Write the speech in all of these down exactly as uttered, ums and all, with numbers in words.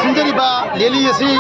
ꯁꯤꯟꯖꯔꯤꯕ rally ꯑꯁꯤ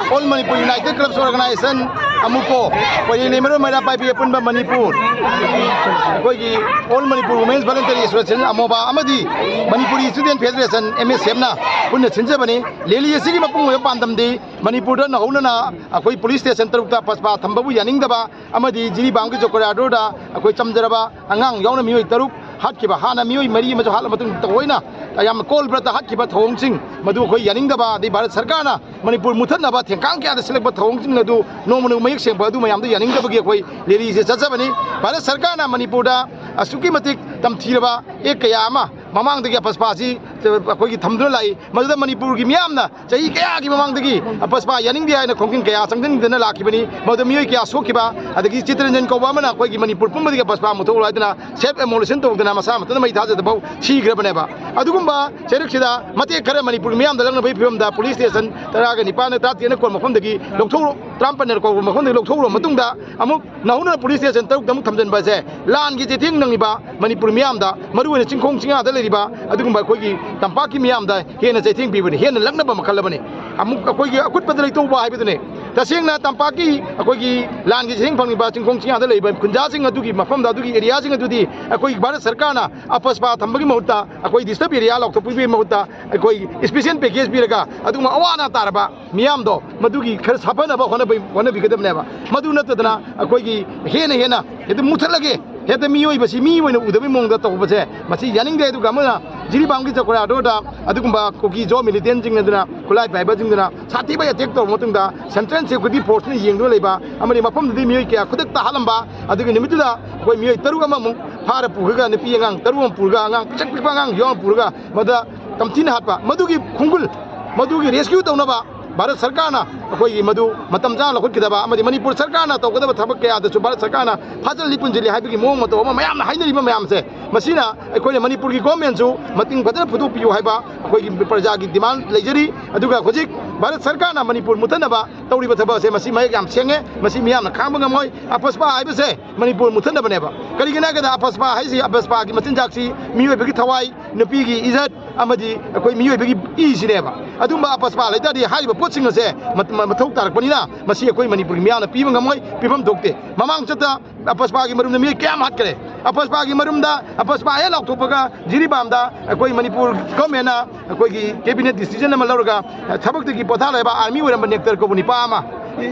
All Manipur United Clubs Organization, AMUCO, Koireng Leimarom ꯃꯩꯔꯥ ꯄꯥꯏꯕꯤ ꯑꯄꯨꯟꯕ ꯃꯅꯤꯄꯨꯔ, ꯑꯩꯈꯣꯏꯒꯤ All Manipur Women's Voluntary Association, ꯑꯃꯣꯕꯥ, ꯑꯃꯗꯤ Manipuri Student Federation, M S F ꯅ ꯄꯨꯟꯅ ꯁꯤꯟꯖꯕꯅꯤ꯫ ꯔꯦꯂꯤ ꯑꯁꯤꯒꯤ ꯃꯄꯨꯡ ꯑꯣꯏꯕ ꯄꯥꯟꯗꯝꯗꯤ ꯃꯅꯤꯄꯨꯔꯗ ꯅꯧꯍꯧꯅꯅ ꯑꯩꯈꯣꯏ ꯄꯨꯂꯤꯁ ꯁ꯭ꯇꯦꯁꯟ ꯇꯔꯨꯛꯇ ꯄꯁꯄꯥ ꯊꯝꯕꯕꯨ ꯌꯥꯅꯤꯡꯗꯕ ꯑꯃꯗꯤ ꯖꯤꯔꯤꯕꯥꯝꯒꯤ ꯖꯣꯀꯔ ꯑꯥꯔꯗꯔꯗ ꯑꯩꯈꯣꯏ ꯆꯝꯖꯔꯕ ꯑꯉꯥꯡ ꯌꯥꯎꯅ ꯃꯤꯑꯣꯏ ꯇꯔꯨꯛ ꯍꯥꯠꯈꯤꯕ, ꯍꯥꯟꯅ ꯃꯤꯑꯣꯏ ꯃꯔꯤ ꯑꯃꯁꯨ ꯍꯥꯠꯂ ꯃꯇꯨꯡ ꯇꯧꯑꯣꯏꯅ ꯌꯥꯝꯅ ꯀꯣꯜ ꯕ꯭ꯂꯠꯇ ꯍꯥꯠꯈꯤꯕ ꯊꯧꯑꯣꯡꯁꯤꯡ ꯃꯗꯨ ꯑꯩꯈꯣꯏ ꯌꯥꯅꯤꯡꯗꯕ, ꯑꯗꯩ ꯚꯥꯔꯠ ꯁꯔꯀꯥꯔꯅ ꯃꯅꯤꯄꯨꯔ ꯃꯨꯠꯊꯠꯅꯕ ꯊꯦꯡꯀꯥꯡ ꯀꯌꯥꯗ ꯁꯤꯜꯂꯛꯄ ꯊꯧꯑꯣꯡꯁꯤꯡ ꯑꯗꯨ ꯅꯣꯡꯃ ꯅꯣꯡꯃ ꯃꯌꯦꯛ ꯁꯦꯡꯕ ꯑꯗꯨ ꯃꯌꯥꯝꯗ ꯌꯥꯅꯤꯡꯗꯕꯒꯤ ꯑꯩꯈꯣꯏ ꯔꯦꯂꯤꯁꯦ ꯆꯠꯆꯕꯅꯤ꯫ ꯚꯥꯔꯠ ꯁꯔꯀꯥꯔꯅ ꯃꯅꯤꯄꯨꯔꯗ ꯑꯁꯨꯛꯀꯤ ꯃꯇꯤꯛ ꯇꯝꯊꯤꯔꯕ ꯑꯦꯛ ꯀꯌꯥ ꯑꯃ ꯃꯃꯥꯡꯗꯒꯤ ꯑꯄꯁꯄꯥꯁꯤ ꯑꯩꯈꯣꯏꯒꯤ ꯊꯝꯗꯨꯅ ꯂꯥꯛꯏ꯫ ꯃꯗꯨꯗ ꯃꯅꯤꯄꯨꯔꯒꯤ ꯃꯤꯌꯥꯝꯅ ꯆꯍꯤ ꯀꯌꯥꯒꯤ ꯃꯃꯥꯡꯗꯒꯤ ꯑꯄꯁꯄꯥ ꯌꯥꯅꯤꯡꯗꯦ ꯍꯥꯏꯅ ꯈꯣꯡꯖꯪ ꯀꯌꯥ ꯆꯪꯁꯤꯟꯗꯨꯅ ꯂꯥꯛꯈꯤꯕꯅꯤ꯫ ꯃꯗꯨꯗ ꯃꯤꯑꯣꯏ ꯀꯌꯥ ꯁꯣꯛꯈꯤꯕ, ꯑꯗꯒꯤ ꯆꯤꯇꯔꯟꯖꯟ ꯀꯧꯕ ꯑꯃꯅ ꯑꯩꯈꯣꯏꯒꯤ ꯃꯅꯤꯄꯨꯔ ꯄꯨꯝꯕꯗꯒꯤ ꯑꯄꯁꯄꯥ ꯃꯨꯊꯣꯛꯎ ꯍꯥꯏꯗꯨꯅ self immolation ꯇꯧꯗꯅ ꯃꯁꯥ ꯃꯊꯟꯇ ꯃꯩ ꯊꯥꯖꯗꯕ ꯁꯤꯈ꯭ꯔꯕꯅꯦꯕ꯫ ꯑꯗꯨꯒꯨꯝꯕ ꯆꯩꯔꯛꯁꯤꯗ ꯃꯇꯦꯛ ꯈꯔ ꯃꯅꯤꯄꯨꯔꯒꯤ ꯃꯤꯌꯥꯝꯗ ꯂꯛꯅꯕꯒꯤ ꯐꯤꯕꯝꯗ ꯄꯨꯂꯤꯁ ꯁ꯭ꯇꯦꯁꯟ ꯇꯔꯥꯒ ꯅꯤꯄꯥꯟꯅ ꯇꯔꯥꯇꯔꯦꯠꯅ ꯀꯣꯟ ꯃꯐꯝꯗꯒꯤ ꯂꯧꯊꯣꯛ-, ꯇꯔꯥꯃꯥꯄꯟꯅ ꯀꯣꯟ ꯃꯐꯝꯗꯒꯤ ꯂꯧꯊꯣꯛꯎꯔꯕ ꯃꯇꯨꯡꯗ ꯑꯃꯨꯛ ꯅꯧꯍꯧꯅꯅ ꯄꯨꯂꯤꯁ ꯁ꯭ꯇꯦꯁꯟ ꯇꯔꯨꯛꯇ ꯑꯃꯨꯛ ꯊꯝꯖꯤꯟꯕ ꯑꯁꯦ ꯂꯥꯟꯒꯤ ꯆꯩꯊꯦꯡ ꯅꯪꯂꯤꯕ ꯃꯅꯤꯄꯨꯔ ꯃꯤꯌꯥꯝꯗ, ꯃꯔꯨꯑꯣꯏꯅ ꯆꯤꯡꯈꯣꯡ ꯆꯤꯡꯌꯥꯗ ꯂꯩꯔꯤꯕ ꯑꯗꯨꯒꯨꯝꯕ ꯑꯩꯈꯣꯏꯒꯤ ꯇꯝꯄꯥꯛꯀꯤ ꯃꯤꯌꯥꯝꯗ ꯍꯦꯟꯅ ꯆꯩꯊꯦꯡ ꯄꯤꯕꯅꯤ, ꯍꯦꯟꯅ ꯂꯛꯅꯕ ꯃꯈꯜ ꯑꯃꯅꯤ꯫ ꯑꯃꯨꯛ ꯑꯩꯈꯣꯏꯒꯤ ꯑꯀꯨꯠꯄꯗ ꯂꯩꯇꯧꯕ ꯍꯥꯏꯕꯗꯨꯅꯤ꯫ ꯇꯁꯦꯡꯅ ꯇꯝꯄꯥꯛꯀꯤ ꯑꯩꯈꯣꯏꯒꯤ ꯂꯥꯟꯒꯤ ꯆꯩꯊꯦꯡ ꯐꯪꯂꯤꯕ ꯆꯤꯡꯈꯣꯡ ꯆꯤꯡꯌꯥꯗ ꯂꯩꯔꯤꯕ ꯈꯨꯟꯖꯥꯁꯤꯡ ꯑꯗꯨꯒꯤ ꯃꯐꯝꯗ, ꯑꯗꯨꯒꯤ ꯑꯦꯔꯤꯌꯥꯁꯤꯡ ꯑꯗꯨꯗꯤ ꯑꯩꯈꯣꯏ ꯚꯥꯔꯠ ꯁꯔꯀꯥꯔꯅ ꯑꯄꯁꯄꯥ ꯊꯝꯕꯒꯤ ꯃꯍꯨꯠꯇ, ꯑꯩꯈꯣꯏ ꯗꯤꯁꯇꯔꯕ ꯑꯦꯔꯤꯌꯥ ꯂꯥꯎꯊꯣꯛꯄꯤꯕꯒꯤ ꯃꯍꯨꯠꯇ ꯑꯩꯈꯣꯏ ꯏꯁꯄꯤꯁꯦꯜ ꯄꯦꯀꯦꯖ ꯄꯤꯔꯒ ꯑꯗꯨꯒꯨꯝꯕ ꯑꯋꯥ ꯑꯅꯥ ꯇꯥꯔꯕ ꯃꯤꯌꯥꯝꯗꯣ ꯃꯗꯨꯒꯤ ꯈꯔ ꯁꯥꯐꯅꯕ ꯍꯣꯠꯅꯕ-, ꯍꯣꯠꯅꯕꯤꯒꯗꯕꯅꯦꯕ꯫ ꯃꯗꯨ ꯅꯠꯇꯗꯅ ꯑꯩꯈꯣꯏꯒꯤ ꯍꯦꯟꯅ ꯍꯦꯟꯅ ꯍꯦꯛꯇ ꯃꯨꯊꯠꯂꯒꯦ, ꯍꯦꯛꯇ ꯃꯤꯑꯣꯏꯕꯁꯤ ꯃꯤ ꯑꯣꯏꯅ ꯎꯗꯕꯒꯤ ꯃꯑꯣꯡꯗ ꯇꯧꯕꯁꯦ ꯃꯁꯤ ꯌꯥꯅꯤꯡꯗꯦ꯫ ꯑꯗꯨꯒ ꯑꯃꯅ ꯖꯤꯔꯤꯕꯥꯝꯒꯤ ꯆꯀꯣꯔꯥꯗꯣꯗ ꯑꯗꯨꯒꯨꯝꯕ ꯀꯨꯀꯤ ꯖꯣ ꯃꯤꯂꯤꯇꯦꯟꯁꯤꯡ ꯑꯗꯨꯅ, ꯈꯨꯠꯂꯥꯏ ꯄꯥꯏꯕꯁꯤꯡꯗꯨꯅ ꯁꯥꯊꯤꯕ ꯑꯦꯇꯦꯛ ꯇꯧꯔꯕ ꯃꯇꯨꯡꯗ ꯁꯦꯟꯇ꯭ꯔꯦꯜ ꯁꯦꯀ꯭ꯌꯨꯔꯤꯇꯤ ꯐꯣꯔꯁꯅ ꯌꯦꯡꯗꯨꯅ ꯂꯩꯕ ꯑꯃꯗꯤ ꯃꯐꯝꯗꯨꯗꯒꯤ ꯃꯤꯑꯣꯏ ꯀꯌꯥ ꯈꯨꯗꯛꯇ ꯍꯥꯠꯂꯝꯕ, ꯑꯗꯨꯒꯤ ꯅꯨꯃꯤꯠꯇꯨꯗ ꯑꯩꯈꯣꯏ ꯃꯤꯑꯣꯏ ꯇꯔꯨꯛ ꯑꯃꯃꯨꯛ ꯐꯥꯔ ꯄꯨꯈ꯭ꯔꯒ, ꯅꯨꯄꯤ ꯑꯉꯥꯡ ꯇꯔꯨꯛ ꯑꯃ ꯄꯨꯔꯒ, ꯑꯉꯥꯡ ꯄꯤꯁꯛ ꯄꯤꯛꯄ ꯑꯉꯥꯡ ꯌꯥꯎꯅ ꯄꯨꯔꯒ ꯃꯗꯨꯗ ꯇꯝꯊꯤꯅ ꯍꯥꯠꯄ, ꯃꯗꯨꯒꯤ ꯈꯣꯡꯒꯨꯜ, ꯃꯗꯨꯒꯤ ꯔꯦꯁꯀ꯭ꯌꯨ ꯇꯧꯅꯕ ꯚꯥꯔꯠ ꯁꯔꯀꯥꯔꯅ ꯑꯩꯈꯣꯏꯒꯤ ꯃꯗꯨ ꯃꯇꯝ ꯆꯥꯅ ꯂꯧꯈꯠꯈꯤꯗꯕ ꯑꯃꯗꯤ ꯃꯅꯤꯄꯨꯔ ꯁꯔꯀꯥꯔꯅ ꯇꯧꯒꯗꯕ ꯊꯕꯛ ꯀꯌꯥꯗꯁꯨ ꯚꯥꯔꯠ ꯁꯔꯀꯥꯔꯅ ꯐꯥꯖꯤꯜꯂꯤ ꯄꯨꯟꯁꯤꯜꯂꯤ ꯍꯥꯏꯕꯒꯤ ꯃꯑꯣꯡ ꯃꯇꯧ ꯑꯃ ꯃꯌꯥꯝꯅ ꯍꯥꯏꯅꯔꯤꯕ ꯃꯌꯥꯝꯁꯦ, ꯃꯁꯤꯅ ꯑꯩꯈꯣꯏꯅ ꯃꯅꯤꯄꯨꯔꯒꯤ ꯒꯣꯔꯃꯦꯟꯁꯨ ꯃꯇꯤꯡ ꯐꯖꯅ ꯐꯨꯗꯣꯛꯄꯤꯌꯨ ꯍꯥꯏꯕ ꯑꯩꯈꯣꯏꯒꯤ ꯄ꯭ꯔꯖꯥꯒꯤ ꯗꯤꯃꯥꯟ ꯂꯩꯖꯔꯤ꯫ ꯑꯗꯨꯒ ꯍꯧꯖꯤꯛ ꯚꯥꯔꯠ ꯁꯔꯀꯥꯔꯅ ꯃꯅꯤꯄꯨꯔ ꯃꯨꯠꯊꯠꯅꯕ ꯇꯧꯔꯤꯕ ꯊꯕꯛ ꯑꯁꯦ ꯃꯁꯤ ꯃꯌꯦꯛ ꯌꯥꯝ ꯁꯦꯡꯉꯦ, ꯃꯁꯤ ꯃꯤꯌꯥꯝꯅ ꯈꯥꯡꯕ ꯉꯝꯃꯣꯏ꯫ ꯑꯄꯁꯄꯥ ꯍꯥꯏꯕꯁꯦ ꯃꯅꯤꯄꯨꯔ ꯃꯨꯠꯊꯠꯅꯕꯅꯦꯕ꯫ ꯀꯔꯤꯒꯤꯅꯣ ꯍꯥꯏꯕꯗ ꯑꯄꯁꯄꯥ ꯍꯥꯏꯁꯤ, ꯑꯄꯁꯄꯥꯒꯤ ꯃꯆꯤꯟꯖꯥꯛꯁꯤ ꯃꯤꯑꯣꯏꯕꯒꯤ ꯊꯋꯥꯏ, ꯅꯨꯄꯤꯒꯤ ꯏꯖꯠ ꯑꯃꯗꯤ ꯑꯩꯈꯣꯏ ꯃꯤꯑꯣꯏꯕꯒꯤ ꯏꯁꯤꯅꯦꯕ꯫ ꯑꯗꯨꯝꯕ ꯑꯄꯁꯄꯥ ꯂꯩꯇꯥꯔꯗꯤ ꯍꯥꯏꯔꯤꯕ ꯄꯣꯠꯁꯤꯡ ꯑꯁꯦ ꯃ-, ꯃ-, ꯃꯊꯧ ꯇꯥꯔꯛꯄꯅꯤꯅ ꯃꯁꯤ ꯑꯩꯈꯣꯏ ꯃꯅꯤꯄꯨꯔꯒꯤ ꯃꯤꯌꯥꯝꯅ ꯄꯤꯕ ꯉꯝꯃꯣꯏ, ꯄꯤꯐꯝ ꯊꯣꯛꯇꯦ꯫ ꯃꯃꯥꯡ ꯆꯠꯇ ꯑꯄꯁꯄꯥꯒꯤ ꯃꯔꯨꯝꯗ ꯃꯤꯑꯣꯏ ꯀꯌꯥꯝ ꯍꯥꯠꯈ꯭ꯔꯦ? ꯑꯄꯁꯄꯥꯒꯤ ꯃꯔꯨꯝꯗ, ꯑꯄꯁꯄꯥ ꯍꯦꯛ ꯂꯥꯎꯊꯣꯛꯄꯒ ꯖꯤꯔꯤꯕꯥꯝꯗ ꯑꯩꯈꯣꯏ ꯃꯅꯤꯄꯨꯔ ꯒꯣꯔꯃꯦꯟꯅ ꯑꯩꯈꯣꯏꯒꯤ ꯀꯦꯕꯤꯅꯦꯠ ꯗꯤꯁꯤꯖꯟ ꯑꯃ ꯂꯧꯔꯒ, ꯑ, ꯊꯕꯛꯇꯒꯤ ꯄꯣꯊꯥ ꯂꯩꯕ ꯑꯥꯔꯃꯤ ꯑꯣꯏꯔꯝꯕ ꯅꯦꯛꯇꯔ ꯀꯧꯕ ꯅꯤꯄꯥ ꯑꯃ,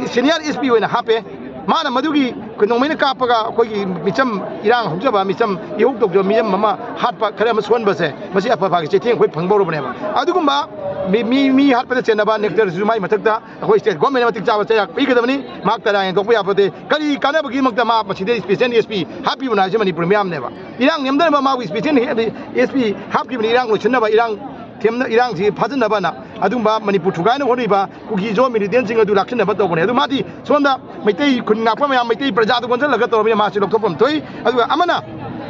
ꯁꯦꯅꯤꯌꯔ ꯑꯦꯁ ꯄꯤ ꯑꯣꯏꯅ ꯍꯥꯞꯄꯦ꯫ ꯃꯥꯅ ꯃꯗꯨꯒꯤ ꯑꯩꯈꯣꯏ ꯅꯣꯡꯃꯩꯅ ꯀꯥꯞꯄꯒ ꯑꯩꯈꯣꯏꯒꯤ ꯃꯤꯆꯝ, ꯏꯔꯥꯡ ꯍꯧꯖꯕ ꯃꯤꯆꯝ, ꯏꯍꯧ ꯇꯧꯖꯕ ꯃꯤꯆꯝ ꯑꯃ ꯍꯥꯠꯄ, ꯈꯔ ꯑꯃ ꯁꯣꯛꯍꯟꯕꯁꯦ, ꯃꯁꯤ ꯑꯄꯁꯄꯥꯒꯤ ꯆꯩꯊꯦꯡ ꯑꯩꯈꯣꯏ ꯐꯪꯕ ꯍꯧꯔꯕꯅꯦꯕ꯫ ꯑꯗꯨꯒꯨꯝꯕ ꯃꯤ ꯃꯤ ꯃꯤ ꯍꯥꯠꯄꯗ ꯆꯦꯟꯅꯕ ꯅꯦꯛꯇꯔꯁꯤꯁꯨ ꯃꯥꯏ ꯃꯊꯛꯇ ꯑꯩꯈꯣꯏ ꯁ꯭ꯇꯦꯠ ꯒꯣꯔꯃꯦꯟꯅ ꯃꯇꯤꯛ ꯆꯥꯕ ꯆꯩꯔꯥꯛ ꯄꯤꯒꯗꯕꯅꯤ꯫ ꯃꯍꯥꯛ ꯇꯔꯥ ꯍꯦꯟꯗꯣꯛꯄ ꯌꯥꯄꯣꯠꯇꯦ꯫ ꯀꯔꯤ ꯀꯥꯟꯅꯕꯒꯤꯗꯃꯛꯇ ꯃꯥ ꯃꯁꯤꯗ ꯏꯁꯄꯦꯁꯦꯜ ꯑꯦꯁ ꯄꯤ ꯍꯥꯞꯄꯤꯕꯅꯣ ꯍꯥꯏꯁꯦ ꯃꯅꯤꯄꯨꯔ ꯃꯤꯌꯥꯝꯅꯦꯕ꯫ ꯏꯔꯥꯡ ꯅꯦꯝꯊꯅꯕ ꯃꯥꯕꯨ ꯏꯁꯄꯦꯁꯦꯜ ꯑꯦꯁ ꯄꯤ ꯍꯥꯞꯈꯤꯕꯅꯤ, ꯏꯔꯥꯡ ꯂꯣꯏꯁꯤꯟꯅꯕ, ꯏꯔꯥꯡ ꯊꯦꯝꯅ ꯏꯔꯥꯡꯁꯤ ꯐꯥꯖꯤꯟꯅꯕꯅ꯫ ꯑꯗꯨꯒꯨꯝꯕ ꯃꯅꯤꯄꯨꯔ ꯊꯨꯒꯥꯏꯅ ꯍꯣꯠꯅꯔꯤꯕ ꯀꯨꯀꯤ ꯖꯣ ꯃꯤꯂꯤꯇꯦꯟꯁꯤꯡ ꯑꯗꯨ ꯂꯥꯛꯁꯤꯟꯅꯕ ꯇꯧꯕꯅꯦ꯫ ꯑꯗꯨ ꯃꯥꯗꯤ ꯁꯣꯝꯗ ꯃꯩꯇꯩ ꯈꯨꯟ ꯉꯥꯛꯄ ꯃꯌꯥꯝ, ꯃꯩꯇꯩ ꯄ꯭ꯔꯖꯥꯗꯨ ꯑꯣꯟꯁꯤꯜꯂꯒ ꯇꯧꯔꯕꯅꯤꯅ ꯃꯥꯁꯤ ꯂꯧꯊꯣꯛꯐꯝ ꯊꯣꯛꯏ꯫ ꯑꯗꯨꯒ ꯑꯃꯅ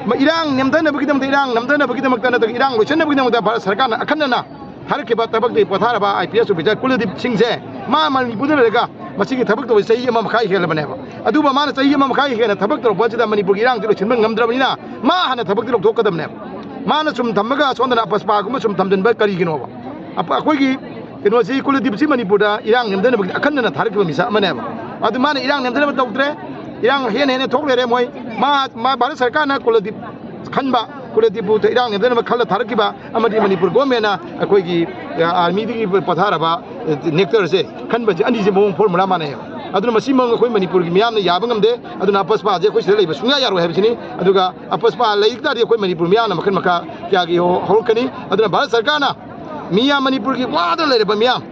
ꯃ-, ꯏꯔꯥꯡ ꯅꯦꯝꯊꯅꯕꯒꯤꯗꯃꯛꯇ, ꯏꯔꯥꯡ ꯅꯝꯊꯅꯕꯒꯤꯗꯃꯛꯇ ꯅꯠꯇ꯭ꯔꯒ ꯏꯔꯥꯡ ꯂꯣꯏꯁꯤꯟꯅꯕꯒꯤꯗꯃꯛꯇ ꯚꯥꯔꯠ ꯁꯔꯀꯥꯔꯅ ꯑꯈꯟꯅꯅ ꯊꯥꯔꯛꯈꯤꯕ ꯊꯕꯛꯇꯒꯤ ꯄꯣꯊꯥꯔꯕ ꯑꯥꯏ ꯄꯤ ꯑꯦꯁ ꯑꯣꯐꯤꯁꯥꯔ ꯀꯨꯜꯗꯤꯞ ꯁꯤꯡꯁꯦ ꯃꯥ ꯃꯅꯤꯄꯨꯔꯗ ꯂꯩꯔꯒ ꯃꯁꯤꯒꯤ ꯊꯕꯛ ꯇꯧꯕ ꯆꯍꯤ ꯑꯃ ꯃꯈꯥꯏ ꯍꯦꯜꯂꯕꯅꯦꯕ꯫ ꯑꯗꯨꯕꯨ ꯃꯥꯅ ꯆꯍꯤ ꯑꯃ ꯃꯈꯥꯏ ꯍꯦꯟꯅ ꯊꯕꯛ ꯇꯧꯔꯛꯄ ꯑꯁꯤꯗ ꯃꯅꯤꯄꯨꯔꯒꯤ ꯏꯔꯥꯡꯁꯤ ꯂꯣꯏꯁꯤꯟꯕ ꯉꯝꯗ꯭ꯔꯕꯅꯤꯅ ꯃꯥ ꯍꯥꯟꯅ ꯊꯕꯛꯇꯤ ꯂꯧꯊꯣꯛꯀꯗꯕꯅꯦꯕ꯫ ꯃꯥꯅ ꯁꯨꯝ ꯊꯝꯃꯒ ꯁꯣꯝꯗꯅ ꯑꯄꯁꯄꯥꯒꯨꯝꯕ ꯁꯨꯝ ꯊꯝꯖꯤꯟꯕ ꯀꯔꯤꯒꯤꯅꯣꯕ? ꯑꯄ-, ꯑꯩꯈꯣꯏꯒꯤ ꯀꯩꯅꯣꯁꯤ ꯀꯨꯜꯗꯤꯞꯁꯤ ꯃꯅꯤꯄꯨꯔꯗ ꯏꯔꯥꯡ ꯅꯦꯝꯊꯅꯕꯒꯤ ꯑꯈꯟꯅꯅ ꯊꯥꯔꯛꯈꯤꯕ ꯃꯤꯁꯛ ꯑꯃꯅꯦꯕ꯫ ꯑꯗꯨ ꯃꯥꯅ ꯏꯔꯥꯡ ꯅꯦꯝꯊꯅꯕ ꯇꯧꯗ꯭ꯔꯦ, ꯏꯔꯥꯡ ꯍꯦꯟꯅ ꯍꯦꯟꯅ ꯊꯣꯛ ꯂꯩꯔꯦ꯫ ꯃꯣꯏ ꯃꯥ, ꯃꯥ ꯚꯥꯔꯠ ꯁꯔꯀꯥꯔꯅ ꯀꯨꯜꯗꯤꯞ ꯈꯟꯕ, ꯀꯨꯜꯗꯤꯞꯄꯨ ꯏꯔꯥꯡ ꯅꯦꯝꯊꯅꯕ ꯈꯜꯂ ꯊꯥꯔꯛꯈꯤꯕ ꯑꯃꯗꯤ ꯃꯅꯤꯄꯨꯔ ꯒꯣꯔꯃꯦꯟꯅ ꯑꯩꯈꯣꯏꯒꯤ, ꯑ, ꯑꯥꯔꯃꯤꯗꯒꯤ ꯄꯣꯊꯥꯔꯕ, ꯑ, ꯅꯦꯛꯇꯔꯁꯦ ꯈꯟꯕꯁꯦ ꯑꯅꯤꯁꯦ ꯃꯑꯣꯡ ꯐꯣꯔꯃꯨꯂꯥ ꯃꯥꯟꯅꯩꯌꯦꯕ꯫ ꯑꯗꯨꯅ ꯃꯁꯤꯃꯛ ꯑꯩꯈꯣꯏ ꯃꯅꯤꯄꯨꯔꯒꯤ ꯃꯤꯌꯥꯝꯅ ꯌꯥꯕ ꯉꯝꯗꯦ꯫ ꯑꯗꯨꯅ ꯑꯄꯁꯄꯥꯁꯦ ꯑꯩꯈꯣꯏ ꯁꯤꯗ ꯂꯩꯕ ꯁꯨꯡꯌꯥ ꯌꯥꯔꯣꯏ ꯍꯥꯏꯕꯁꯤꯅꯤ꯫ ꯑꯗꯨꯒ ꯑꯄꯁꯄꯥ ꯂꯩ ꯇꯥꯔꯗꯤ ꯑꯩꯈꯣꯏ ꯃꯅꯤꯄꯨꯔ ꯃꯤꯌꯥꯝꯅ ꯃꯈꯜ ꯃꯈꯥ ꯀꯌꯥꯒꯤ ꯍꯧ-, ꯍꯧꯔꯛꯀꯅꯤ꯫ ꯑꯗꯨꯅ ꯚꯥꯔꯠ ꯁꯔꯀꯥꯔꯅ ꯃꯤꯌꯥꯝ, ꯃꯅꯤꯄꯨꯔꯒꯤ ꯋꯥꯗ ꯂꯩꯔꯕ ꯃꯤꯌꯥꯝ,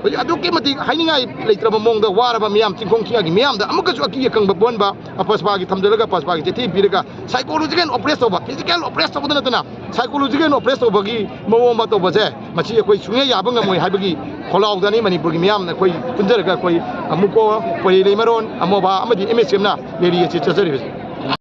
ꯍꯧꯖꯤꯛ ꯑꯗꯨꯛꯀꯤ ꯃꯇꯤꯛ ꯍꯥꯏꯅꯤꯡꯉꯥꯏ ꯂꯩꯇ꯭ꯔꯕ ꯃꯑꯣꯡꯗ ꯋꯥꯔꯕ ꯃꯤꯌꯥꯝ, ꯆꯤꯡꯈꯣꯡ ꯆꯤꯡꯌꯥꯒꯤ ꯃꯤꯌꯥꯝꯗ ꯑꯃꯨꯛꯀꯁꯨ ꯑꯀꯤ ꯑꯀꯪꯕ ꯄꯣꯛꯍꯟꯕ, ꯑꯄꯁꯄꯥꯒꯤ ꯊꯝꯖꯤꯜꯂꯒ ꯑꯄꯁꯄꯥꯒꯤ ꯆꯩꯊꯦꯡ ꯄꯤꯔꯒ psychological oppress ꯇꯧꯕ, physical oppress ꯇꯧꯕꯗ ꯅꯠꯇꯅ psychological oppress ꯇꯧꯕꯒꯤ ꯃꯑꯣꯡ ꯑꯃ ꯇꯧꯕꯁꯦ, ꯃꯁꯤ ꯑꯩꯈꯣꯏ ꯁꯨꯡꯌꯥ ꯌꯥꯕ ꯉꯝꯃꯣꯏ ꯍꯥꯏꯕꯒꯤ ꯈꯣꯜꯂꯥꯎꯗꯅꯤ ꯃꯅꯤꯄꯨꯔꯒꯤ ꯃꯤꯌꯥꯝꯅ ꯑꯩꯈꯣꯏ ꯄꯨꯟꯖꯔꯒ ꯑꯩꯈꯣꯏ ꯑꯃꯨꯛꯀꯣ, ꯄꯣꯏꯔꯩ ꯂꯩꯃꯔꯣꯟ, ꯑꯃꯣꯕꯥ ꯑꯃꯗꯤ ꯑꯦꯝ ꯑꯦꯁ ꯑꯦꯝꯅ rally ꯑꯁꯤ ꯆꯠꯆꯔꯤꯕꯁꯤ꯫